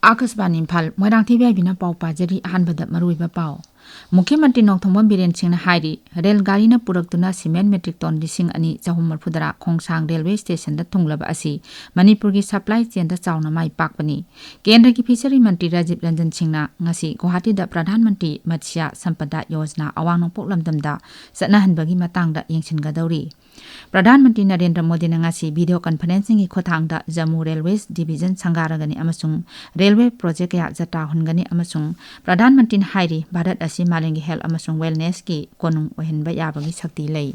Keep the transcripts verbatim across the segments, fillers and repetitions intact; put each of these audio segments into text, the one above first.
ꯑꯥꯀꯥꯁꯕꯥꯅꯤ ꯏꯝꯐꯥꯜ, ꯃꯣꯏꯔꯥꯡꯊꯦꯝ ꯌꯥꯏꯕꯤꯅ ꯄꯥꯎ ꯄꯥꯖꯔꯤ꯫ ꯑꯍꯥꯟꯕꯗ ꯃꯔꯨꯑꯣꯏꯕ ꯄꯥꯎ꯫ ꯃꯨꯈ꯭ꯌ ꯃꯟꯇ꯭ꯔꯤ ꯅꯣꯡꯊꯣꯝꯕꯝ ꯕꯤꯔꯦꯟ ꯁꯤꯡꯅ ꯍꯥꯏꯔꯤ, ꯔꯦꯜ ꯒꯥꯔꯤꯅ ꯄꯨꯔꯛꯇꯨꯅ ꯁꯤꯃꯦꯟ ꯃꯦꯇ꯭ꯔꯤꯛ ꯇꯣꯟ ꯂꯤꯁꯤꯡ ꯑꯅꯤ ꯆꯍꯨꯝ ꯃꯔꯤꯐꯨ ꯇꯔꯥ ꯈꯣꯡꯁꯥꯡ ꯔꯦꯜꯋꯦ ꯁ꯭ꯇꯦꯁꯟꯗ ꯊꯨꯡꯂꯕ ꯑꯁꯤ ꯃꯅꯤꯄꯨꯔꯒꯤ ꯁꯄ꯭ꯂꯥꯏ ꯆꯦꯟꯗ ꯆꯥꯎꯅ ꯃꯥꯏ ꯄꯥꯛꯄꯅꯤ꯫ ꯀꯦꯟꯗ꯭ꯔꯒꯤ ꯐꯤꯁꯔꯤ ꯃꯟꯇ꯭ꯔꯤ ꯔꯥꯖꯤꯕ ꯔꯟꯖꯟ ꯁꯤꯡꯅ ꯉꯁꯤ ꯒꯨꯋꯥꯍꯥꯇꯤꯗ ꯄ꯭ꯔꯙꯥꯟ ꯃꯟꯇ꯭ꯔꯤ ꯃꯠꯁ꯭ꯌ ꯁꯝꯄꯗꯥ ꯌꯣꯖꯅꯥ ꯑꯋꯥꯡ ꯅꯣꯡꯄꯣꯛ ꯂꯝꯗꯝꯗ ꯆꯠꯅꯍꯟꯕꯒꯤ ꯃꯇꯥꯡꯗ ꯌꯦꯡꯁꯤꯟꯒꯗꯧꯔꯤ꯫ ꯄ꯭ꯔꯙꯥꯟ ꯃꯟꯇ꯭ꯔꯤ ꯅꯔꯦꯟꯗ꯭ꯔ ꯃꯣꯗꯤꯅ ꯉꯁꯤ ꯚꯤꯗꯤꯑꯣ ꯀꯟꯐꯔꯦꯟꯁꯤꯡꯒꯤ ꯈꯨꯠꯊꯥꯡꯗ ꯖꯝꯃꯨ ꯔꯦꯜꯋꯦꯁ ꯗꯤꯚꯤꯖꯟ ꯁꯪꯒꯥꯔꯒꯅꯤ ꯑꯃꯁꯨꯡ ꯔꯦꯜꯋꯦ ꯄ꯭ꯔꯣꯖꯦꯛ ꯀꯌꯥ ꯖꯇ꯭ꯔꯥ ꯍꯨꯟꯒꯅꯤ ꯑꯃꯁꯨꯡ ꯄ꯭ꯔꯙꯥꯟ ꯃꯟꯇ꯭ꯔꯤꯅ ꯍꯥꯏꯔꯤ, ꯚꯥꯔꯠ ꯑꯁꯤ ꯃꯥꯂꯦꯝꯒꯤ ꯍꯦꯜꯊ ꯑꯃꯁꯨꯡ ꯋꯦꯜꯅꯦꯁꯀꯤ ꯀꯣꯅꯨꯡ ꯑꯣꯏꯍꯟꯕ ꯌꯥꯕꯒꯤ ꯁꯛꯇꯤ ꯂꯩ꯫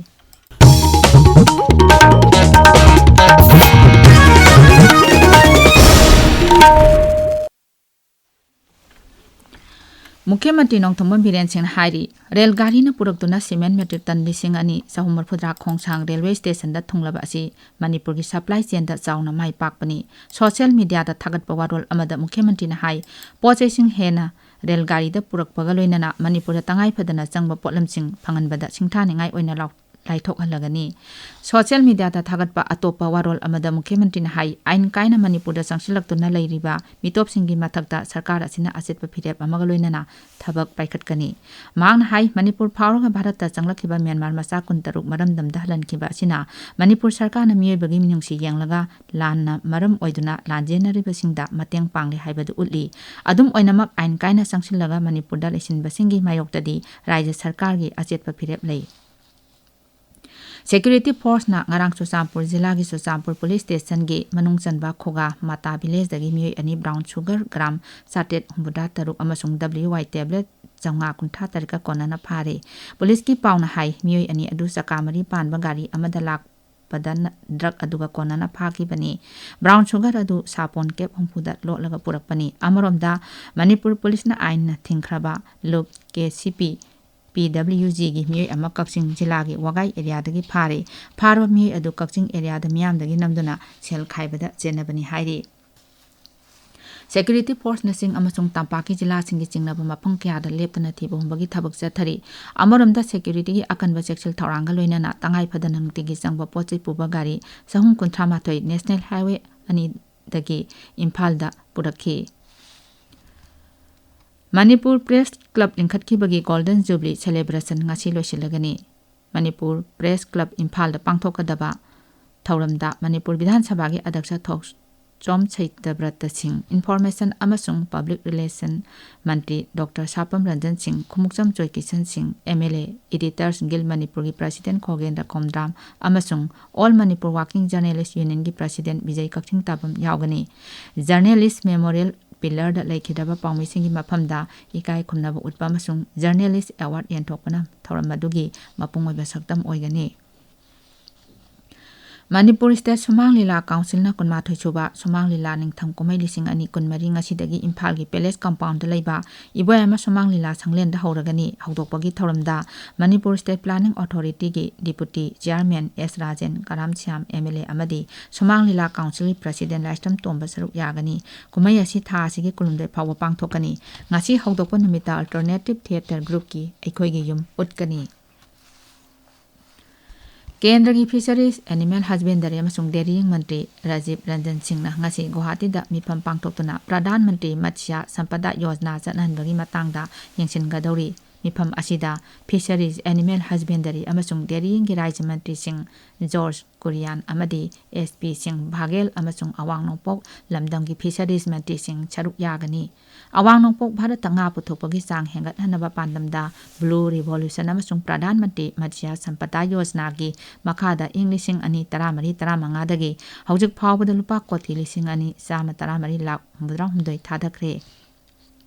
ꯃꯨꯈ꯭ꯌ ꯃꯟꯇ꯭ꯔꯤ ꯅꯣꯡꯊꯣꯝꯕꯝ ꯕꯤꯔꯦꯟ ꯁꯤꯡꯅ ꯍꯥꯏꯔꯤ, ꯔꯦꯜ ꯒꯥꯔꯤꯅ ꯄꯨꯔꯛꯇꯨꯅ ꯁꯤꯃꯦꯟ ꯃꯦꯇ꯭ꯔꯤꯛ ꯇꯟ ꯂꯤꯁꯤꯡ ꯑꯅꯤ ꯆꯍꯨꯝ ꯃꯔꯤꯐꯨꯇꯔꯥ ꯈꯣꯡꯁꯥꯡ ꯔꯦꯜꯋꯦ ꯁ꯭ꯇꯦꯁꯟꯗ ꯊꯨꯡꯂꯕ ꯑꯁꯤ ꯃꯅꯤꯄꯨꯔꯒꯤ ꯁꯄ꯭ꯂꯥꯏ ꯆꯦꯟꯗ ꯆꯥꯎꯅ ꯃꯥꯏ ꯄꯥꯛꯄꯅꯤ꯫ ꯁꯣꯁꯤꯌꯦꯜ ꯃꯤꯗꯤꯌꯥꯗ ꯊꯥꯒꯠꯄ ꯋꯥꯔꯣꯜ ꯑꯃꯗ ꯃꯨꯈ꯭ꯌ ꯃꯟꯇ꯭ꯔꯤꯅ ꯍꯥꯏ, ꯄꯣꯠ ꯆꯩꯁꯤꯡ ꯍꯦꯟꯅ ꯔꯦꯜ ꯒꯥꯔꯤꯗ ꯄꯨꯔꯛꯄꯒ ꯂꯣꯏꯅꯅ ꯃꯅꯤꯄꯨꯔꯗ ꯇꯉꯥꯏ ꯐꯗꯅ ꯆꯪꯕ ꯄꯣꯠꯂꯝꯁꯤꯡ ꯐꯪꯍꯟꯕꯗ ꯁꯤꯡꯊꯥꯅꯤꯡꯉꯥꯏ ꯑꯣꯏꯅ ꯂꯥꯎ-, ꯂꯥꯏꯊꯣꯛꯍꯜꯂꯒꯅꯤ꯫ ꯁꯣꯁꯤꯌꯦꯜ ꯃꯤꯗꯤꯌꯥꯗ ꯊꯥꯒꯠꯄ ꯑꯇꯣꯞꯄ ꯋꯥꯔꯣꯜ ꯑꯃꯗ ꯃꯨꯈ꯭ꯌ ꯃꯟꯇ꯭ꯔꯤꯅ ꯍꯥꯏ, ꯑꯥꯏꯟ ꯀꯥꯏꯅ ꯃꯅꯤꯄꯨꯔꯗ ꯆꯪꯁꯤꯜꯂꯛꯇꯨꯅ ꯂꯩꯔꯤꯕ ꯃꯤꯇꯣꯞꯁꯤꯡꯒꯤ ꯃꯊꯛꯇ ꯁꯔꯀꯥꯔ ꯑꯁꯤꯅ ꯑꯆꯦꯠꯄ ꯐꯤꯔꯦꯞ ꯑꯃꯒ ꯂꯣꯏꯅꯅ ꯊꯕꯛ ꯄꯥꯏꯈꯠꯀꯅꯤ꯫ ꯃꯍꯥꯛꯅ ꯍꯥꯏ, ꯃꯅꯤꯄꯨꯔ ꯐꯥꯎꯔꯒ ꯚꯥꯔꯠꯇ ꯆꯪꯂꯛꯈꯤꯕ ꯃ꯭ꯌꯥꯟꯃꯥꯔ ꯃꯆꯥ ꯀꯨꯟꯇꯔꯨꯛ ꯃꯔꯝꯗꯝꯗ ꯍꯜꯍꯟꯈꯤꯕ ꯑꯁꯤꯅ ꯃꯅꯤꯄꯨꯔ ꯁꯔꯀꯥꯔꯅ ꯃꯤꯑꯣꯏꯕꯒꯤ ꯃꯤꯅꯨꯡꯁꯤ ꯌꯦꯡꯂꯒ ꯂꯥꯟꯅ ꯃꯔꯝ ꯑꯣꯏꯗꯨꯅ ꯂꯥꯟꯖꯦꯟꯅꯔꯤꯕꯁꯤꯡꯗ ꯃꯇꯦꯡ ꯄꯥꯡꯂꯤ ꯍꯥꯏꯕꯗꯨ ꯎꯠꯂꯤ꯫ ꯑꯗꯨꯝ ꯑꯣꯏꯅꯃꯛ, ꯑꯥꯏꯟ ꯀꯥꯏꯅ ꯆꯪꯁꯤꯜꯂꯒ ꯃꯅꯤꯄꯨꯔꯗ ꯂꯩꯁꯤꯟꯕꯁꯤꯡꯒꯤ ꯃꯥꯌꯣꯛꯇꯗꯤ ꯔꯥꯖ꯭ꯌ ꯁꯔꯀꯥꯔꯒꯤ ꯑꯆꯦꯠꯄ ꯐꯤꯔꯦꯞ ꯂꯩ꯫ ꯁꯦꯀ꯭ꯌꯨꯔꯤꯇꯤ ꯐꯣꯔꯁꯅ ꯉꯔꯥꯡ ꯆꯨꯔꯆꯥꯟꯄꯨꯔ ꯖꯤꯂꯥꯒꯤ ꯆꯨꯔꯆꯥꯟꯄꯨꯔ ꯄꯨꯂꯤꯁ ꯁ꯭ꯇꯦꯁꯟꯒꯤ ꯃꯅꯨꯡ ꯆꯟꯕ ꯈꯨꯒꯥ ꯃꯥꯇꯥ ꯚꯤꯂꯦꯖꯇꯒꯤ ꯃꯤꯑꯣꯏ ꯑꯅꯤ ꯕ꯭ꯔꯥꯎꯟ ꯁꯨꯒꯔ ꯒ꯭ꯔꯥꯝ ꯆꯥꯇ꯭ꯔꯦꯠ ꯍꯨꯝꯐꯨꯇꯔꯥ ꯇꯔꯨꯛ ꯑꯃꯁꯨꯡ ꯗꯕ꯭ꯂꯤꯌꯨ ꯋꯥꯏ ꯇꯦꯕ꯭ꯂꯦꯠ ꯆꯥꯝꯃꯉꯥ ꯀꯨꯟꯊ꯭ꯔꯥ ꯇꯔꯦꯠꯀ ꯀꯣꯟꯅꯅ ꯐꯥꯔꯦ꯫ ꯄꯨꯂꯤꯁꯀꯤ ꯄꯥꯎꯅ ꯍꯥꯏ, ꯃꯤꯑꯣꯏ ꯑꯅꯤ ꯑꯗꯨ ꯆꯀꯥ ꯃꯔꯤ ꯄꯥꯟꯕ ꯒꯥꯔꯤ ꯑꯃꯗ ꯂꯥꯛꯄꯗ ꯅ-, ꯗ꯭ꯔꯒ ꯑꯗꯨꯒ ꯀꯣꯟꯅꯅ ꯐꯥꯈꯤꯕꯅꯤ꯫ ꯕ꯭ꯔꯥꯎꯟ ꯁꯨꯒꯔ ꯑꯗꯨ ꯁꯥꯄꯣꯟ ꯀꯦꯞ ꯍꯨꯝꯐꯨꯗ ꯂꯣꯠꯂꯒ ꯄꯨꯔꯛꯄꯅꯤ꯫ ꯑꯃꯔꯣꯝꯗ, ꯃꯅꯤꯄꯨꯔ ꯄꯨꯂꯤꯁꯅ ꯑꯥꯏꯟꯅ ꯊꯤꯡꯈ꯭ꯔꯕ ꯂꯨꯞ ꯀꯦ ꯁꯤ ꯄꯤ ꯄꯤ ꯗꯕ꯭ꯂꯤꯌꯨ ꯖꯤꯒꯤ ꯃꯤꯑꯣꯏ ꯑꯃ ꯀꯛꯆꯤꯡ ꯖꯤꯂꯥꯒꯤ ꯋꯥꯒꯥꯏ ꯑꯦꯔꯤꯌꯥꯗꯒꯤ ꯐꯥꯔꯦ꯫ ꯐꯥꯔꯕ ꯃꯤꯑꯣꯏ ꯑꯗꯨ ꯀꯛꯆꯤꯡ ꯑꯦꯔꯤꯌꯥꯗ ꯃꯤꯌꯥꯝꯗꯒꯤ ꯅꯝꯗꯨꯅ ꯁꯦꯜ ꯈꯥꯏꯕꯗ ꯆꯦꯟꯅꯕꯅꯤ ꯍꯥꯏꯔꯤ꯫ Security forceꯅꯆꯤꯡ ꯑꯃꯁꯨꯡ ꯇꯝꯄꯥꯛꯀꯤ ꯖꯤꯂꯥꯁꯤꯡꯒꯤ ꯆꯤꯡꯅꯕ ꯃꯐꯝ ꯀꯌꯥꯗ ꯂꯦꯞꯇꯅ ꯊꯤꯕ ꯍꯨꯝꯕꯒꯤ ꯊꯕꯛ ꯆꯠꯊꯔꯤ꯫ ꯑꯃꯔꯣꯝꯗ securityꯒꯤ ꯑꯀꯟꯕ ꯆꯦꯛꯁꯤꯜ ꯊꯧꯔꯥꯡꯒ ꯂꯣꯏꯅꯅ ꯇꯉꯥꯏ ꯐꯗꯅ ꯅꯨꯡꯇꯤꯒꯤ ꯆꯪꯕ ꯄꯣꯠ ꯆꯩ ꯄꯨꯕ ꯒꯥꯔꯤ ꯆꯍꯨꯝ ꯀꯨꯟꯊ꯭ꯔꯥ ꯃꯥꯊꯣꯏ National Highway ꯑꯅꯤꯗꯒꯤ ꯏꯝꯐꯥꯜꯗ ꯄꯨꯔꯛꯈꯤ꯫ Manipur Press Club ꯂꯤꯡꯈꯠꯈꯤꯕꯒꯤ Golden Jubilee celebration ꯉꯁꯤ ꯂꯣꯏꯁꯤꯜꯂꯒꯅꯤ꯫ ꯃꯅꯤꯄꯨꯔ Press Club ꯏꯝꯐꯥꯜꯗ ꯄꯥꯡꯊꯣꯛꯀꯗꯕ ꯊꯧꯔꯝꯗ ꯃꯅꯤꯄꯨꯔ ꯕꯤꯙꯥꯟ ꯁꯚꯥꯒꯤ ꯑꯗ꯭ꯌꯛꯁ ꯊꯣꯛꯆꯣꯝ ꯁꯩꯇꯕ꯭ꯔꯇ ꯁꯤꯡ, Information ꯑꯃꯁꯨꯡ Public Relation ꯃꯟꯇ꯭ꯔꯤ ꯗꯣꯛꯇꯔ ꯁꯥꯄꯝ ꯔꯟꯖꯟ ꯁꯤꯡ, ꯈꯨꯃꯨꯛꯆꯝ ꯖꯣꯏꯀꯤꯁꯟ ꯁꯤꯡ, MLA, Editors Guild ꯃꯅꯤꯄꯨꯔꯒꯤ President ꯈꯣꯒꯦꯟꯗ꯭ꯔ ꯈꯣꯝꯗ꯭ꯔꯥꯝ ꯑꯃꯁꯨꯡ All Manipur Working Journalist Unionꯒꯤ President ꯕꯤꯖꯩ ꯀꯛꯆꯤꯡ ꯇꯥꯕꯝ ꯌꯥꯎꯒꯅꯤ꯫ Journalist Memorial Pillarꯗ ꯂꯩꯈꯤꯗ꯭ꯔꯕ ꯄꯥꯎꯃꯤꯁꯤꯡꯒꯤ ꯃꯐꯝꯗ ꯏꯀꯥꯏ ꯈꯨꯝꯅꯕ ꯎꯠꯄ ꯑꯃꯁꯨꯡ Journalist Award ꯌꯦꯟꯊꯣꯛꯄꯅ ꯊꯧꯔꯝ ꯑꯗꯨꯒꯤ ꯃꯄꯨꯡ ꯑꯣꯏꯕ ꯁꯛꯇꯝ ꯑꯣꯏꯒꯅꯤ꯫ ꯃꯅꯤꯄꯨꯔ State ꯁꯨꯃꯥꯡ ꯂꯤꯂꯥ Councilꯅ ꯀꯨꯟꯃꯥꯊꯣꯏ ꯁꯨꯕ ꯁꯨꯃꯥꯡ ꯂꯤꯂꯥ ꯅꯤꯡꯊꯝ ꯀꯨꯝꯍꯩ ꯂꯤꯁꯤꯡ ꯑꯅꯤ ꯀꯨꯟꯃꯔꯤ ꯉꯁꯤꯗꯒꯤ ꯏꯝꯐꯥꯜꯒꯤ Palace Compoundꯗ ꯂꯩꯕ ꯏꯕꯣꯌꯥꯏꯃ ꯁꯨꯃꯥꯡ ꯂꯤꯂꯥ ꯁꯪꯂꯦꯟꯗ ꯍꯧꯔꯒꯅꯤ꯫ ꯍꯧꯗꯣꯛꯄꯒꯤ ꯊꯧꯔꯝꯗ Manipur State Planning Authorityꯒꯤ Deputy Chairman ꯑꯦꯁ ꯔꯥꯖꯦꯟ, ꯀꯔꯥꯝ ꯁ꯭ꯌꯥꯝ MLA ꯑꯃꯗꯤ ꯁꯨꯃꯥꯡ ꯂꯤꯂꯥ Councilꯒꯤ President ꯂꯥꯏꯁ꯭ꯔꯝ ꯇꯣꯝꯕ ꯁꯔꯨꯛ ꯌꯥꯒꯅꯤ꯫ ꯀꯨꯝꯍꯩ ꯑꯁꯤ ꯊꯥ ꯑꯁꯤꯒꯤ ꯀꯨꯟꯍꯨꯝꯗꯣꯏ ꯐꯥꯎꯕ ꯄꯥꯡꯊꯣꯛꯀꯅꯤ꯫ ꯉꯁꯤ ꯍꯧꯗꯣꯛꯄ ꯅꯨꯃꯤꯠꯇ Alternative Theatre Groupꯀꯤ ꯑꯩꯈꯣꯏꯒꯤ ꯌꯨꯝ ꯎꯠꯀꯅꯤ꯫ ꯀꯦꯟꯗ꯭ꯔꯒꯤ Fisheries, Animal Husbandry ꯑꯃꯁꯨꯡ Dairying ꯃꯟꯇ꯭ꯔꯤ ꯔꯥꯖꯤꯕ ꯔꯟꯖꯟ ꯁꯤꯡꯅ ꯉꯁꯤ ꯒꯨꯋꯥꯍꯥꯇꯤꯗ ꯃꯤꯐꯝ ꯄꯥꯡꯊꯣꯛꯇꯨꯅ ꯄ꯭ꯔꯙꯥꯟ ꯃꯟꯇ꯭ꯔꯤ ꯃꯠꯁ꯭ꯌ ꯁꯝꯄꯗꯥ ꯌꯣꯖꯅꯥ ꯆꯠꯅꯍꯟꯕꯒꯤ ꯃꯇꯥꯡꯗ ꯌꯦꯡꯁꯤꯟꯒꯗꯧꯔꯤ꯫ ꯃꯤꯐꯝ ꯑꯁꯤꯗ Fisheries, Animal Husbandry ꯑꯃꯁꯨꯡ Dairyingꯒꯤ ꯔꯥꯖ꯭ꯌ ꯃꯟꯇ꯭ꯔꯤꯁꯤꯡ ꯖꯣꯔꯖ ꯀꯨꯔꯤꯌꯥꯟ ꯑꯃꯗꯤ ꯑꯦꯁ ꯄꯤ ꯁꯤꯡ ꯕꯥꯘꯦꯜ ꯑꯃꯁꯨꯡ ꯑꯋꯥꯡ ꯅꯣꯡꯄꯣꯛ ꯂꯝꯗꯝꯒꯤ Fisheries ꯃꯟꯇ꯭ꯔꯤꯁꯤꯡ ꯁꯔꯨꯛ ꯌꯥꯒꯅꯤ꯫ ꯑꯋꯥꯡ ꯅꯣꯡꯄꯣꯛ ꯚꯥꯔꯠꯇ ꯉꯥ ꯄꯨꯊꯣꯛꯄꯒꯤ ꯆꯥꯡ ꯍꯦꯟꯒꯠꯍꯟꯅꯕ ꯄꯥꯟꯗꯝꯗ Blue Revolution ꯑꯃꯁꯨꯡ ꯄ꯭ꯔꯙꯥꯟ ꯃꯟꯇ꯭ꯔꯤ ꯃꯠꯁ꯭ꯌ ꯁꯝꯄꯗꯥ ꯌꯣꯖꯅꯥꯒꯤ ꯃꯈꯥꯗ ꯏꯪ ꯂꯤꯁꯤꯡ ꯑꯅꯤ ꯇꯔꯥꯃꯔꯤ ꯇꯔꯥꯃꯉꯥꯗꯒꯤ ꯍꯧꯖꯤꯛ ꯐꯥꯎꯕꯗ ꯂꯨꯄꯥ ꯀꯣꯇꯤ ꯂꯤꯁꯤꯡ ꯑꯅꯤ ꯆꯥꯝꯃ ꯇꯔꯥꯃꯔꯤ ꯂꯥꯈ ꯍꯨꯝꯐꯨꯇꯔꯥꯍꯨꯝꯗꯣꯏ ꯊꯥꯗꯈ꯭ꯔꯦ꯫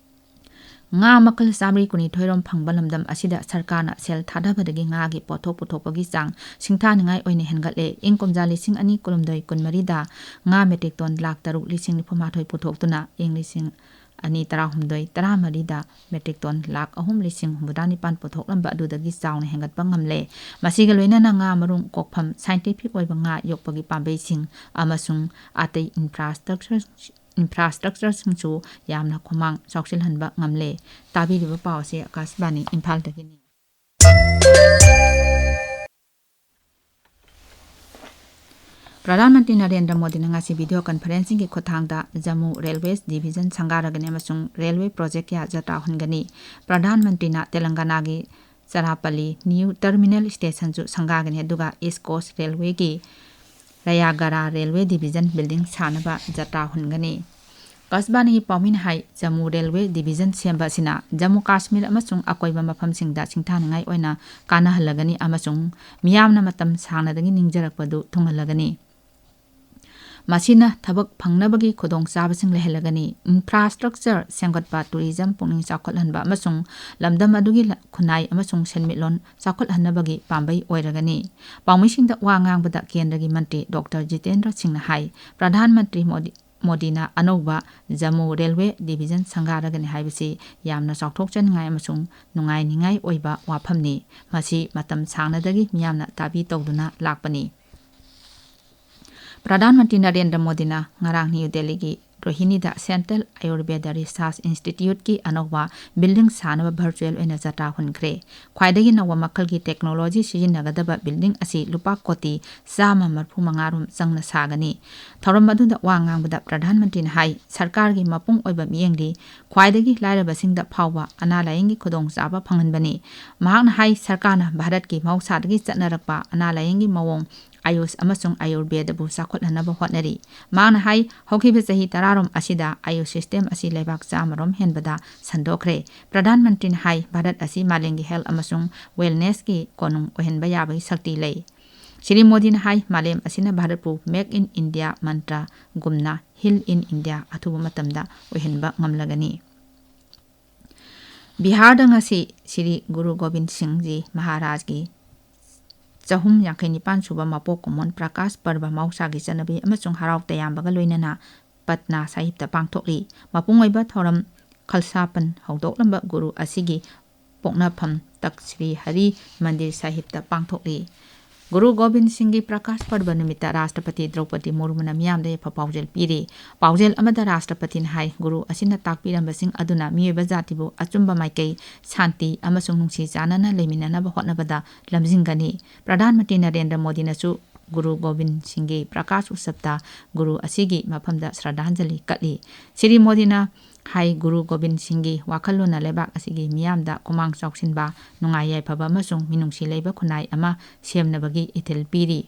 ꯉꯥ ꯃꯈꯜ ꯆꯥꯃꯔꯤ ꯀꯨꯟꯅꯤꯊꯣꯏ ꯔꯣꯝ ꯐꯪꯕ ꯂꯝꯗꯝ ꯑꯁꯤꯗ ꯁꯔꯀꯥꯔꯅ ꯁꯦꯜ ꯊꯥꯗꯕꯗꯒꯤ ꯉꯥꯒꯤ ꯄꯣꯠꯊꯣꯛ ꯄꯨꯊꯣꯛꯄꯒꯤ ꯆꯥꯡ ꯁꯤꯡꯊꯥꯅꯤꯡꯉꯥꯏ ꯑꯣꯏꯅ ꯍꯦꯟꯒꯠꯂꯦ꯫ ꯏꯪ ꯀꯨꯝꯖꯥ ꯂꯤꯁꯤꯡ ꯑꯅꯤ ꯀꯨꯟꯍꯨꯝꯗꯣꯏ ꯀꯨꯟꯃꯔꯤꯗ ꯉꯥ metric ton ꯂꯥꯈ ꯇꯔꯨꯛ ꯂꯤꯁꯤꯡ ꯅꯤꯐꯨ ꯃꯥꯊꯣꯏ ꯄꯨꯊꯣꯛꯇꯨꯅ ꯏꯪ ꯂꯤꯁꯤꯡ ꯑꯅꯤ ꯇꯔꯥꯍꯨꯝꯗꯣꯏ ꯇꯔꯥꯃꯔꯤꯗ metric ton ꯂꯥꯈ ꯑꯍꯨꯝ ꯂꯤꯁꯤꯡ ꯍꯨꯝꯐꯨꯇꯔꯥ ꯅꯤꯄꯥꯟ ꯄꯨꯊꯣꯛꯂꯝꯕ ꯑꯗꯨꯗꯒꯤ ꯆꯥꯎꯅ ꯍꯦꯟꯒꯠꯄ ꯉꯝꯂꯦ꯫ ꯃꯁꯤꯒ ꯂꯣꯏꯅꯅ ꯉꯥ ꯃꯔꯨꯝ ꯀꯣꯛꯐꯝ, scientific ꯑꯣꯏꯕ ꯉꯥ ꯌꯣꯛꯄꯒꯤ ꯄꯥꯝꯕꯩꯁꯤꯡ ꯑꯃꯁꯨꯡ ꯑꯇꯩ infrastructure ꯏꯟꯐ꯭ꯔꯥꯁ꯭ꯇ꯭ꯔꯛꯆꯔꯁꯤꯡꯁꯨ ꯌꯥꯝꯅ ꯈꯨꯃꯥꯡ ꯆꯥꯎꯁꯤꯜꯍꯟꯕ ꯉꯝꯂꯦ꯫ ꯇꯥꯕꯤꯔꯤꯕ ꯄꯥꯎ ꯑꯁꯤ ꯑꯀꯥꯁꯕꯥꯅꯤ ꯏꯝꯐꯥꯜꯗꯒꯤꯅꯤ꯫ ꯄ꯭ꯔꯙꯥꯟ ꯃꯟꯇ꯭ꯔꯤ ꯅꯔꯦꯟꯗ꯭ꯔ ꯃꯣꯗꯤꯅ ꯉꯁꯤ ꯚꯤꯗꯤꯑꯣ ꯀꯟꯐꯔꯦꯟꯁꯤꯡꯒꯤ ꯈꯨꯠꯊꯥꯡꯗ ꯖꯝꯃꯨ ꯔꯦꯜꯋꯦ ꯗꯤꯚꯤꯖꯟ ꯁꯪꯒꯥꯔꯒꯅꯤ ꯑꯃꯁꯨꯡ ꯔꯦꯜꯋꯦ ꯄ꯭ꯔꯣꯖꯦꯛ ꯀꯌꯥ ꯖꯇ꯭ꯔꯥ ꯍꯨꯟꯒꯅꯤ꯫ ꯄ꯭ꯔꯙꯥꯟ ꯃꯟꯇ꯭ꯔꯤꯅ ꯇꯦꯂꯪꯒꯥꯅꯥꯒꯤ ꯆꯔꯥꯄꯜꯂꯤ ꯅ꯭ꯌꯨ ꯇꯔꯃꯤꯅꯦꯜ ꯁ꯭ꯇꯦꯁꯟꯁꯨ ꯁꯪꯒꯥꯒꯅꯤ, ꯑꯗꯨꯒ ꯏꯁ ꯀꯣꯁ ꯔꯦꯜꯋꯦꯒꯤ ꯔꯌꯥꯒꯔꯥ ꯔꯦꯜꯋꯦ ꯗꯤꯚꯤꯖꯟ ꯕꯤꯜꯗꯤꯡ ꯁꯥꯅꯕ ꯖꯇ꯭ꯔꯥ ꯍꯨꯟꯒꯅꯤ꯫ ꯑꯀꯥꯁꯕꯥꯅꯤꯒꯤ ꯄꯥꯎꯃꯤꯅ ꯍꯥꯏ, ꯖꯝꯃꯨ ꯔꯦꯜꯋꯦ ꯗꯤꯚꯤꯖꯟ ꯁꯦꯝꯕ ꯑꯁꯤꯅ ꯖꯝꯃꯨ ꯀꯥꯁꯃꯤꯔ ꯑꯃꯁꯨꯡ ꯑꯀꯣꯏꯕ ꯃꯐꯝꯁꯤꯡꯗ ꯁꯤꯡꯊꯥꯅꯤꯡꯉꯥꯏ ꯑꯣꯏꯅ ꯀꯥꯟꯅꯍꯜꯂꯒꯅꯤ ꯑꯃꯁꯨꯡ ꯃꯤꯌꯥꯝꯅ ꯃꯇꯝ ꯁꯥꯡꯅꯗꯒꯤ ꯅꯤꯡꯖꯔꯛꯄꯗꯨ ꯊꯨꯡꯍꯜꯂꯒꯅꯤ꯫ ꯃꯁꯤꯅ ꯊꯕꯛ ꯐꯪꯅꯕꯒꯤ ꯈꯨꯗꯣꯡꯆꯥꯕꯁꯤꯡ ꯂꯩꯍꯜꯂꯒꯅꯤ꯫ ꯏꯟꯐ꯭ꯔꯥꯁ꯭ꯇ꯭ꯔꯛꯆꯔ ꯁꯦꯝꯒꯠꯄ, ꯇꯨꯔꯤꯖꯝ ꯄꯨꯛꯅꯤꯡ ꯆꯥꯎꯈꯠꯍꯟꯕ ꯑꯃꯁꯨꯡ ꯂꯝꯗꯝ ꯑꯗꯨꯒꯤ ꯂ-, ꯈꯨꯟꯅꯥꯏ ꯑꯃꯁꯨꯡ ꯁꯦꯟꯃꯤꯠꯂꯣꯟ ꯆꯥꯎꯈꯠꯍꯟꯅꯕꯒꯤ ꯄꯥꯝꯕꯩ ꯑꯣꯏꯔꯒꯅꯤ꯫ ꯄꯥꯎꯃꯤꯁꯤꯡꯗ ꯋꯥ ꯉꯥꯡꯕꯗ ꯀꯦꯟꯗ꯭ꯔꯒꯤ ꯃꯟꯇ꯭ꯔꯤ ꯗꯣꯛꯇꯔ ꯖꯤꯇꯦꯟꯗ꯭ꯔ ꯁꯤꯡꯅ ꯍꯥꯏ, ꯄ꯭ꯔꯙꯥꯟ ꯃꯟꯇ꯭ꯔꯤ ꯃꯣꯗꯤ, ꯃꯣꯗꯤꯅ ꯑꯅꯧꯕ ꯖꯝꯃꯨ ꯔꯦꯜꯋꯦ ꯗꯤꯚꯤꯖꯟ ꯁꯪꯒꯥꯔꯒꯅꯤ ꯍꯥꯏꯕꯁꯤ ꯌꯥꯝꯅ ꯆꯥꯎꯊꯣꯛꯆꯅꯤꯡꯉꯥꯏ ꯑꯃꯁꯨꯡ ꯅꯨꯡꯉꯥꯏꯅꯤꯡꯉꯥꯏ ꯑꯣꯏꯕ ꯋꯥꯐꯝꯅꯤ꯫ ꯃꯁꯤ ꯃꯇꯝ ꯁꯥꯡꯅꯗꯒꯤ ꯃꯤꯌꯥꯝꯅ ꯗꯥꯕꯤ ꯇꯧꯗꯨꯅ ꯂꯥꯛꯄꯅꯤ꯫ ꯄ꯭ꯔꯙꯥꯟ ꯃꯟꯇ꯭ꯔꯤ ꯅꯔꯦꯟꯗ꯭ꯔ ꯃꯣꯗꯤꯅ ꯉꯔꯥꯡ ꯅ꯭ꯌꯨ ꯗꯦꯜꯂꯤꯒꯤ ꯔꯣꯍꯤꯅꯤꯗ ꯁꯦꯟꯇ꯭ꯔꯦꯜ ꯑꯥꯌꯨꯔꯕꯦꯗ ꯔꯤꯁꯔꯆ ꯏꯟꯁꯇꯤꯇ꯭ꯌꯨꯠꯀꯤ ꯑꯅꯧꯕ ꯕꯤꯜꯗꯤꯡ ꯁꯥꯅꯕ ꯚꯔꯆꯨꯑꯦꯜ ꯑꯣꯏꯅ ꯖꯇ꯭ꯔꯥ ꯍꯨꯟꯈ꯭ꯔꯦ꯫ ꯈ꯭ꯋꯥꯏꯗꯒꯤ ꯅꯧꯕ ꯃꯈꯜꯒꯤ ꯇꯦꯛꯅꯣꯂꯣꯖꯤ ꯁꯤꯖꯤꯟꯅꯒꯗꯕ ꯕꯤꯜꯗꯤꯡ ꯑꯁꯤ ꯂꯨꯄꯥ ꯀꯣꯇꯤ ꯆꯥꯝꯃ ꯃꯔꯤꯐꯨ ꯃꯉꯥ ꯔꯣꯝ ꯆꯪꯅ ꯁꯥꯒꯅꯤ꯫ ꯊꯧꯔꯝ ꯑꯗꯨꯗ ꯋꯥ ꯉꯥꯡꯕꯗ ꯄ꯭ꯔꯙꯥꯟ ꯃꯟꯇ꯭ꯔꯤꯅ ꯍꯥꯏ, ꯁꯔꯀꯥꯔꯒꯤ ꯃꯄꯨꯡ ꯑꯣꯏꯕ ꯃꯤꯠꯌꯦꯡꯗꯤ ꯈ꯭ꯋꯥꯏꯗꯒꯤ ꯂꯥꯏꯔꯕꯁꯤꯡꯗ ꯐꯥꯎꯕ ꯑꯅꯥ ꯂꯥꯌꯦꯡꯒꯤ ꯈꯨꯗꯣꯡꯆꯥꯕ ꯐꯪꯍꯟꯕꯅꯤ꯫ ꯃꯍꯥꯛꯅ ꯍꯥꯏ, ꯁꯔꯀꯥꯔꯅ ꯚꯥꯔꯠꯀꯤ ꯃꯍꯧꯁꯥꯗꯒꯤ ꯆꯠꯅꯔꯛꯄ ꯑꯅꯥ ꯂꯥꯌꯦꯡꯒꯤ ꯃꯑꯣꯡ ꯑꯥꯌꯨꯁ ꯑꯃꯁꯨꯡ ꯑꯥꯌꯨꯔꯕꯦꯗꯕꯨ ꯆꯥꯎꯈꯠꯍꯟꯅꯕ ꯍꯣꯠꯅꯔꯤ꯫ ꯃꯍꯥꯛꯅ ꯍꯥꯏ, ꯍꯧꯈꯤꯕ ꯆꯍꯤ ꯇꯔꯥꯔꯣꯝ ꯑꯁꯤꯗ ꯑꯥꯌꯨꯁ ꯁꯤꯁꯇꯦꯝ ꯑꯁꯤ ꯂꯩꯕꯥꯛ ꯆꯥꯝꯃꯔꯣꯝ ꯍꯦꯟꯕꯗ ꯁꯟꯗꯣꯛꯈ꯭ꯔꯦ꯫ ꯄ꯭ꯔꯙꯥꯟ ꯃꯟꯇ꯭ꯔꯤꯅ ꯍꯥꯏ, ꯚꯥꯔꯠ ꯑꯁꯤ ꯃꯥꯂꯦꯝꯒꯤ ꯍꯦꯜꯊ ꯑꯃꯁꯨꯡ ꯋꯦꯜꯅꯦꯁꯀꯤ ꯀꯣꯅꯨꯡ ꯑꯣꯏꯍꯟꯕ ꯌꯥꯕꯒꯤ ꯁꯛꯇꯤ ꯂꯩ꯫ ꯁ꯭ꯔꯤ ꯃꯣꯗꯤꯅ ꯍꯥꯏ, ꯃꯥꯂꯦꯝ ꯑꯁꯤꯅ ꯚꯥꯔꯠꯄꯨ Make in India ꯃꯟꯇ꯭ꯔꯒꯨꯝꯅ Heal in India ꯑꯊꯨꯕ ꯃꯇꯝꯗ ꯑꯣꯏꯍꯟꯕ ꯉꯝꯂꯒꯅꯤ꯫ ꯕꯤꯍꯥꯔꯗ ꯉꯁꯤ ꯁ꯭ꯔꯤ ꯒꯨꯔꯨ ꯒꯣꯕꯤꯟ ꯁꯤꯡꯖꯤ ꯃꯍꯥꯔꯥꯖꯒꯤ ꯆꯍꯨꯝ ꯌꯥꯡꯈꯩ ꯅꯤꯄꯥꯟ ꯁꯨꯕ ꯃꯄꯣꯛ ꯀꯨꯝꯑꯣꯟ ꯄ꯭ꯔꯀꯥꯁ ꯄꯔꯕ ꯃꯍꯧꯁꯥꯒꯤ ꯆꯠꯅꯕꯤ ꯑꯃꯁꯨꯡ ꯍꯔꯥꯎ ꯇꯌꯥꯝꯕꯒ ꯂꯣꯏꯅꯅ ꯄꯠꯅꯥ ꯁꯥꯍꯤꯕꯇ ꯄꯥꯡꯊꯣꯛꯂꯤ꯫ ꯃꯄꯨꯡ ꯑꯣꯏꯕ ꯊꯧꯔꯝ ꯈꯜꯁꯥꯄꯟ ꯍꯧꯗꯣꯛꯂꯝꯕ ꯒꯨꯔꯨ ꯑꯁꯤꯒꯤ ꯄꯣꯛꯅꯐꯝ ꯇꯈꯠ ꯁ꯭ꯔꯤ ꯍꯔꯤ ꯃꯟꯗꯤꯔ ꯁꯥꯍꯤꯕꯇ ꯄꯥꯡꯊꯣꯛꯂꯤ꯫ ꯒꯨꯔꯨ ꯒꯣꯕꯤꯟ ꯁꯤꯡꯒꯤ ꯄ꯭ꯔꯀꯥꯁ ꯄꯔꯕ ꯅꯨꯃꯤꯠꯇ ꯔꯥꯁꯇ꯭ꯔꯄꯇꯤ ꯗ꯭ꯔꯧꯄꯗꯤ ꯃꯨꯔꯃꯨꯅ ꯃꯤꯌꯥꯝꯗ ꯌꯥꯏꯐ ꯄꯥꯎꯖꯦꯜ ꯄꯤꯔꯤ꯫ ꯄꯥꯎꯖꯦꯜ ꯑꯃꯗ ꯔꯥꯁꯇ꯭ꯔꯄꯇꯤꯅ ꯍꯥꯏ, ꯒꯨꯔꯨ ꯑꯁꯤꯅ ꯇꯥꯛꯄꯤꯔꯝꯕꯁꯤꯡ ꯑꯗꯨꯅ ꯃꯤꯑꯣꯏꯕ ꯖꯥꯇꯤꯕꯨ ꯑꯆꯨꯝꯕ ꯃꯥꯏꯀꯩ, ꯁꯥꯟꯇꯤ ꯑꯃꯁꯨꯡ ꯅꯨꯡꯁꯤ ꯆꯥꯟꯅꯅ ꯂꯩꯃꯤꯟꯅꯅꯕ ꯍꯣꯠꯅꯕꯗ ꯂꯝꯖꯤꯡꯒꯅꯤ꯫ ꯄ꯭ꯔꯙꯥꯟ ꯃꯟꯇ꯭ꯔꯤ ꯅꯔꯦꯟꯗ꯭ꯔ ꯃꯣꯗꯤꯅꯁꯨ ꯒꯨꯔꯨ ꯒꯣꯕꯤꯟ ꯁꯤꯡꯒꯤ ꯄ꯭ꯔꯀꯥꯁ ꯎꯠꯁꯕꯇ ꯒꯨꯔꯨ ꯑꯁꯤꯒꯤ ꯃꯐꯝꯗ ꯁ꯭ꯔꯗꯥꯟꯖꯂꯤ ꯀꯠꯂꯤ꯫ ꯁ꯭ꯔꯤ ꯃꯣꯗꯤꯅ ꯍꯥꯏ, ꯒꯨꯔꯨ ꯒꯣꯕꯤꯟ ꯁꯤꯡꯒꯤ ꯋꯥꯈꯜꯂꯣꯟꯅ ꯂꯩꯕꯥꯛ ꯑꯁꯤꯒꯤ ꯃꯤꯌꯥꯝꯗ ꯈꯨꯃꯥꯡ ꯆꯥꯎꯁꯤꯟꯕ, ꯅꯨꯡꯉꯥꯏ ꯌꯥꯏꯐꯕ ꯑꯃꯁꯨꯡ ꯃꯤꯅꯨꯡꯁꯤ ꯂꯩꯕ ꯈꯨꯟꯅꯥꯏ ꯑꯃ ꯁꯦꯝꯅꯕꯒꯤ ꯏꯊꯤꯜ ꯄꯤꯔꯤ꯫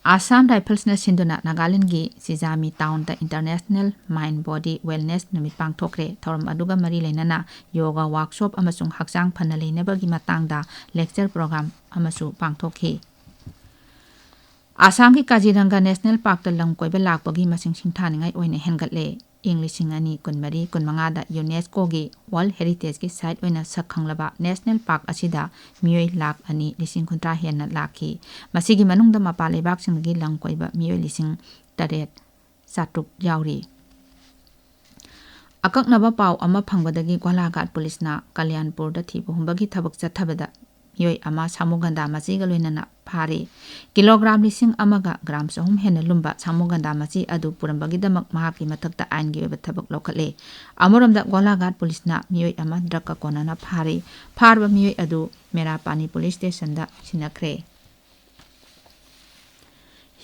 ꯑꯁꯥꯝ ꯔꯥꯏꯐꯜꯁꯅ ꯁꯤꯟꯗꯨꯅ ꯅꯥꯒꯥꯂꯦꯟꯗꯒꯤ ꯁꯤꯖꯥꯃꯤ ꯇꯥꯎꯟꯗ International Mind Body Wellness ꯅꯨꯃꯤꯠ ꯄꯥꯡꯊꯣꯛꯈ꯭ꯔꯦ꯫ ꯊꯧꯔꯝ ꯑꯗꯨꯒ ꯃꯔꯤ ꯂꯩꯅꯅ ꯌꯣꯒꯥ ꯋꯥꯔꯛꯁꯣꯞ ꯑꯃꯁꯨꯡ ꯍꯛꯆꯥꯡ ꯐꯅ ꯂꯩꯅꯕꯒꯤ ꯃꯇꯥꯡꯗ ꯂꯦꯛꯆꯔ ꯄ꯭ꯔꯣꯒ꯭ꯔꯥꯝ ꯑꯃꯁꯨ ꯄꯥꯡꯊꯣꯛꯈꯤ꯫ ꯑꯁꯥꯝꯒꯤ ꯀꯥꯖꯤꯔꯪꯒ ꯅꯦꯁꯅꯦꯜ ꯄꯥꯔꯛꯇ ꯂꯝ ꯀꯣꯏꯕ ꯂꯥꯛꯄꯒꯤ ꯃꯁꯤꯡ ꯁꯤꯡꯊꯥꯅꯤꯡꯉꯥꯏ ꯑꯣꯏꯅ ꯍꯦꯟꯒꯠꯂꯦ꯫ ꯏꯪ ꯂꯤꯁꯤꯡ ꯑꯅꯤ ꯀꯨꯟꯃꯔꯤ ꯀꯨꯟꯃꯉꯥꯗ ꯌꯨꯅꯦꯁꯀꯣꯒꯤ ꯋꯥꯔꯜꯗ ꯍꯦꯔꯤꯇꯦꯖꯀꯤ ꯁꯥꯏꯠ ꯑꯣꯏꯅ ꯁꯛ ꯈꯪꯂꯕ ꯅꯦꯁꯅꯦꯜ ꯄꯥꯔꯛ ꯑꯁꯤꯗ ꯃꯤꯑꯣꯏ ꯂꯥꯈ ꯑꯅꯤ ꯂꯤꯁꯤꯡ ꯀꯨꯟꯊ꯭ꯔꯥ ꯍꯦꯟꯅ ꯂꯥꯛꯈꯤ꯫ ꯃꯁꯤꯒꯤ ꯃꯅꯨꯡꯗ ꯃꯄꯥꯟ ꯂꯩꯕꯥꯛꯁꯤꯡꯗꯒꯤ ꯂꯝ ꯀꯣꯏꯕ ꯃꯤꯑꯣꯏ ꯂꯤꯁꯤꯡ ꯇꯔꯦꯠ ꯆꯥꯇ꯭ꯔꯨꯛ ꯌꯥꯎꯔꯤ꯫ ꯑꯀꯛꯅꯕ ꯄꯥꯎ ꯑꯃ ꯐꯪꯕꯗꯒꯤ ꯒꯣꯂꯥꯘꯥꯠ ꯄꯨꯂꯤꯁꯅ ꯀꯂꯌꯥꯟꯄꯨꯔꯗ ꯊꯤꯕ ꯍꯨꯝꯕꯒꯤ ꯊꯕꯛ ꯆꯠꯊꯕꯗ ꯃꯤꯑꯣꯏ ꯑꯃ ꯁꯥꯃꯨꯒꯟꯗꯥ ꯃꯆꯤꯒ ꯂꯣꯏꯅꯅ ꯐꯥꯔꯤ꯫ ꯀꯤꯂꯣꯒ꯭ꯔꯥꯝ ꯂꯤꯁꯤꯡ ꯑꯃꯒ ꯒ꯭ꯔꯥꯝ ꯆꯍꯨꯝ ꯍꯦꯟꯅ ꯂꯨꯝꯕ ꯁꯥꯃꯨꯒꯟꯗꯥ ꯃꯆꯤ ꯑꯗꯨ ꯄꯨꯔꯝꯕꯒꯤꯗꯃꯛ ꯃꯍꯥꯛꯀꯤ ꯃꯊꯛꯇ ꯑꯥꯏꯟꯒꯤ ꯑꯣꯏꯕ ꯊꯕꯛ ꯂꯧꯈꯠꯂꯦ꯫ ꯑꯃꯔꯣꯝꯗ ꯒꯣꯂꯥꯘꯥꯠ ꯄꯨꯂꯤꯁꯅ ꯃꯤꯑꯣꯏ ꯑꯃ ꯗ꯭ꯔꯒꯀ ꯀꯣꯟꯅꯅ ꯐꯥꯔꯤ꯫ ꯐꯥꯔꯕ ꯃꯤꯑꯣꯏ ꯑꯗꯨ ꯃꯦꯔꯥꯄꯥꯅꯤ ꯄꯨꯂꯤꯁ ꯁ꯭ꯇꯦꯁꯟꯗ ꯁꯤꯟꯅꯈ꯭ꯔꯦ꯫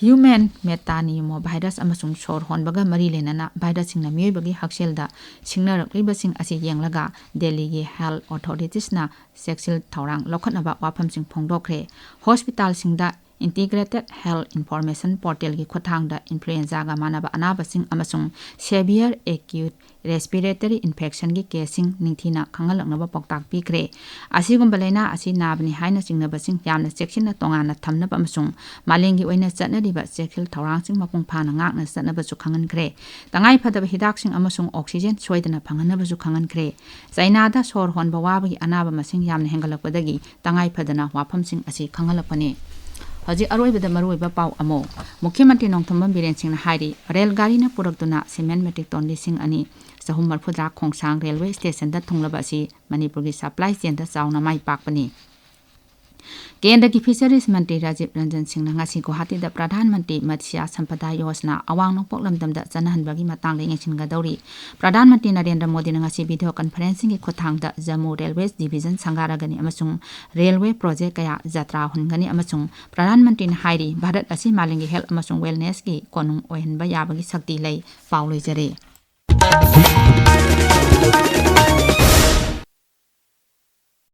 Human metapneumovirus ꯑꯃꯁꯨꯡ ꯁꯣꯔ ꯍꯣꯟꯕꯒ ꯃꯔꯤ ꯂꯩꯅꯅ ꯚꯥꯏꯔꯁꯁꯤꯡꯅ ꯃꯤꯑꯣꯏꯕꯒꯤ ꯍꯛꯁꯦꯜꯗ ꯁꯤꯡꯅꯔꯛꯂꯤꯕꯁꯤꯡ ꯑꯁꯤ ꯌꯦꯡꯂꯒ ꯗꯦꯜꯂꯤꯒꯤ ꯍꯦꯜꯊ ꯑꯣꯊꯣꯔꯤꯇꯤꯁꯅ ꯆꯦꯛꯁꯤꯜ ꯊꯧꯔꯥꯡ ꯂꯧꯈꯠꯅꯕ ꯋꯥꯐꯝꯁꯤꯡ ꯐꯣꯡꯗꯣꯛꯈ꯭ꯔꯦ꯫ ꯍꯣꯁꯄꯤꯇꯥꯜꯁꯤꯡꯗ Integrated Health Information Portalꯒꯤ ꯈꯨꯠꯊꯥꯡꯗ ꯏꯟꯐ꯭ꯂꯨꯑꯦꯟꯖꯥꯒ ꯃꯥꯟꯅꯕ ꯑꯅꯥꯕꯁꯤꯡ ꯑꯃꯁꯨꯡ severe acute respiratory infectionꯒꯤ ꯀꯦꯁꯁꯤꯡ ꯅꯤꯡꯊꯤꯅ ꯈꯪꯍꯜꯂꯛꯅꯕ ꯄꯥꯎꯇꯥꯛ ꯄꯤꯈ꯭ꯔꯦ꯫ ꯑꯁꯤꯒꯨꯝꯕ ꯂꯥꯏꯅꯥ ꯑꯁꯤ ꯅꯥꯕꯅꯤ ꯍꯥꯏꯅ ꯆꯤꯡꯅꯕꯁꯤꯡ ꯌꯥꯝꯅ ꯆꯦꯛꯁꯤꯟꯅ ꯇꯣꯉꯥꯟꯅ ꯊꯝꯅꯕ ꯑꯃꯁꯨꯡ ꯃꯥꯂꯦꯝꯒꯤ ꯑꯣꯏꯅ ꯆꯠꯅꯔꯤꯕ ꯆꯦꯛꯁꯤꯜ ꯊꯧꯔꯥꯡꯁꯤꯡ ꯃꯄꯨꯡ ꯐꯥꯅ ꯉꯥꯛꯅ ꯆꯠꯅꯕꯁꯨ ꯈꯪꯍꯟꯈ꯭ꯔꯦ꯫ ꯇꯉꯥꯏ ꯐꯗꯕ ꯍꯤꯗꯥꯛꯁꯤꯡ ꯑꯃꯁꯨꯡ ꯑꯣꯛꯁꯤꯖꯦꯟ ꯁꯣꯏꯗꯅ ꯐꯪꯍꯟꯅꯕꯁꯨ ꯈꯪꯍꯟꯈ꯭ꯔꯦ꯫ ꯆꯥꯏꯅꯥꯗ ꯁꯣꯔ ꯍꯣꯟꯕ ꯋꯥꯕꯒꯤ ꯑꯅꯥꯕ ꯃꯁꯤꯡ ꯌꯥꯝꯅ ꯍꯦꯟꯒꯠꯂꯛꯄꯗꯒꯤ ꯇꯉꯥꯏ ꯐꯗꯅ ꯋꯥꯐꯝꯁꯤꯡ ꯑꯁꯤ ꯈꯪꯍꯜꯂꯛꯄꯅꯤ꯫ ꯍꯧꯖꯤꯛ ꯑꯔꯣꯏꯕꯗ ꯃꯔꯨꯑꯣꯏꯕ ꯄꯥꯎ ꯑꯃ꯫ ꯃꯨꯈ꯭ꯌ ꯃꯟꯇ꯭ꯔꯤ ꯅꯣꯡꯊꯣꯝꯕꯝ ꯕꯤꯔꯦꯟ ꯁꯤꯡꯅ ꯍꯥꯏꯔꯤ, ꯔꯦꯜ ꯒꯥꯔꯤꯅ ꯄꯨꯔꯛꯇꯨꯅ ꯁꯤꯃꯦꯟ ꯃꯦꯇ꯭ꯔꯤꯛ ꯇꯣꯟ ꯂꯤꯁꯤꯡ ꯑꯅꯤ ꯆꯍꯨꯝ ꯃꯔꯤꯐꯨꯇꯔꯥ ꯈꯣꯡꯁꯥꯡ ꯔꯦꯜꯋꯦ ꯁ꯭ꯇꯦꯁꯟꯗ ꯊꯨꯡꯂꯕ ꯑꯁꯤ ꯃꯅꯤꯄꯨꯔꯒꯤ ꯁꯄ꯭ꯂꯥꯏ ꯆꯦꯟꯗ ꯆꯥꯎꯅ ꯃꯥꯏ ꯄꯥꯛꯄꯅꯤ꯫ ꯀꯦꯟꯗ꯭ꯔꯒꯤ ꯐꯤꯁꯔꯤꯁ ꯃꯟꯇ꯭ꯔꯤ ꯔꯥꯖꯤꯕ ꯔꯟꯖꯟ ꯁꯤꯡꯅ ꯉꯁꯤ ꯒꯨꯋꯥꯍꯥꯇꯤꯗ ꯄ꯭ꯔꯙꯥꯟ ꯃꯟꯇ꯭ꯔꯤ ꯃꯠꯁ꯭ꯌꯥ ꯁꯝꯄꯗꯥ ꯌꯣꯖꯅꯥ ꯑꯋꯥꯡ ꯅꯣꯡꯄꯣꯛ ꯂꯝꯗꯝꯗ ꯆꯠꯅꯍꯟꯕꯒꯤ ꯃꯇꯥꯡꯗ ꯌꯦꯡꯁꯤꯟꯒꯗꯧꯔꯤ꯫ ꯄ꯭ꯔꯙꯥꯟ ꯃꯟꯇ꯭ꯔꯤ ꯅꯔꯦꯟꯗ꯭ꯔ ꯃꯣꯗꯤꯅ ꯉꯁꯤ ꯚꯤꯗꯤꯑꯣ ꯀꯟꯐꯔꯦꯟꯁꯤꯡꯒꯤ ꯈꯨꯠꯊꯥꯡꯗ ꯖꯝꯃꯨ ꯔꯦꯜꯋꯦ ꯗꯤꯚꯤꯖꯟ ꯁꯪꯒꯥꯔꯒꯅꯤ ꯑꯃꯁꯨꯡ ꯔꯦꯜꯋꯦ ꯄ꯭ꯔꯣꯖꯦꯛ ꯀꯌꯥ ꯖꯇ꯭ꯔꯥ ꯍꯨꯟꯒꯅꯤ ꯑꯃꯁꯨꯡ ꯄ꯭ꯔꯙꯥꯟ ꯃꯟꯇ꯭ꯔꯤꯅ ꯍꯥꯏꯔꯤ, ꯚꯥꯔꯠ ꯑꯁꯤ ꯃꯥꯂꯦꯝꯒꯤ ꯍꯦꯜꯊ ꯑꯃꯁꯨꯡ ꯋꯦꯜꯅꯦꯁꯀꯤ ꯀꯣꯅꯨꯡ ꯑꯣꯏꯍꯟꯕ ꯌꯥꯕꯒꯤ ꯁꯛꯇꯤ ꯂꯩ꯫ ꯄꯥꯎ ꯂꯣꯏꯖꯔꯦ꯫